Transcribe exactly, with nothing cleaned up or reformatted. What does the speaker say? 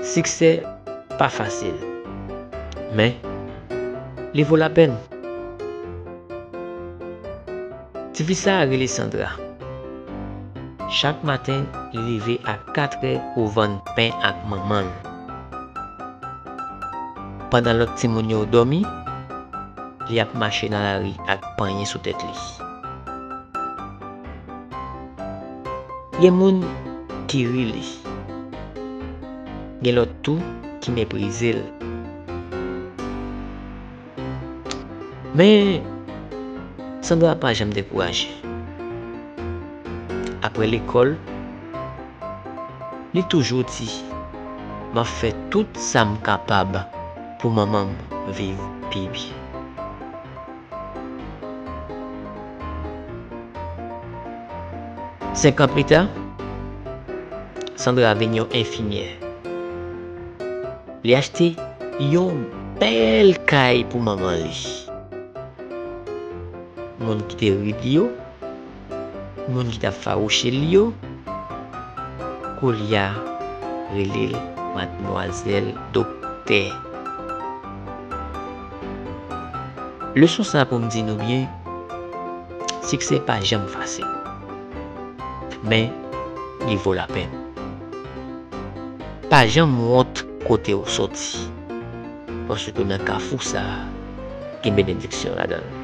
Siksè pa fasil, men li vo lapèn. Tifi sa a rele Sandra. Chak maten, li leve a katrè pou vann pen ak manman l. Pandan lòt timoun yo dòmi, li ap mache nan lari ak panye sou tèt li. Gen moun ki ri li. Gen lòt tou ki meprize l. Men, Sandra pa janm dekouraje. Apre lekòl, li toujou di, "M ap fè tout sa m kapab pou manman m viv pi byen." Senk an pita, Sandra vin yon enfimyè. Li achte yon bèl kay pou manman li. Moun ki te ri li yo, moun ki t ap fawouche li yo, koulye a rele l Madmwazèl Doktè. Leson sa pou m di nou byen, siksè pa janm fasil. Men, li vo lapèn. Pa janm wont kote w soti, paske nan kafou sa a, gen benediksyon ladan l.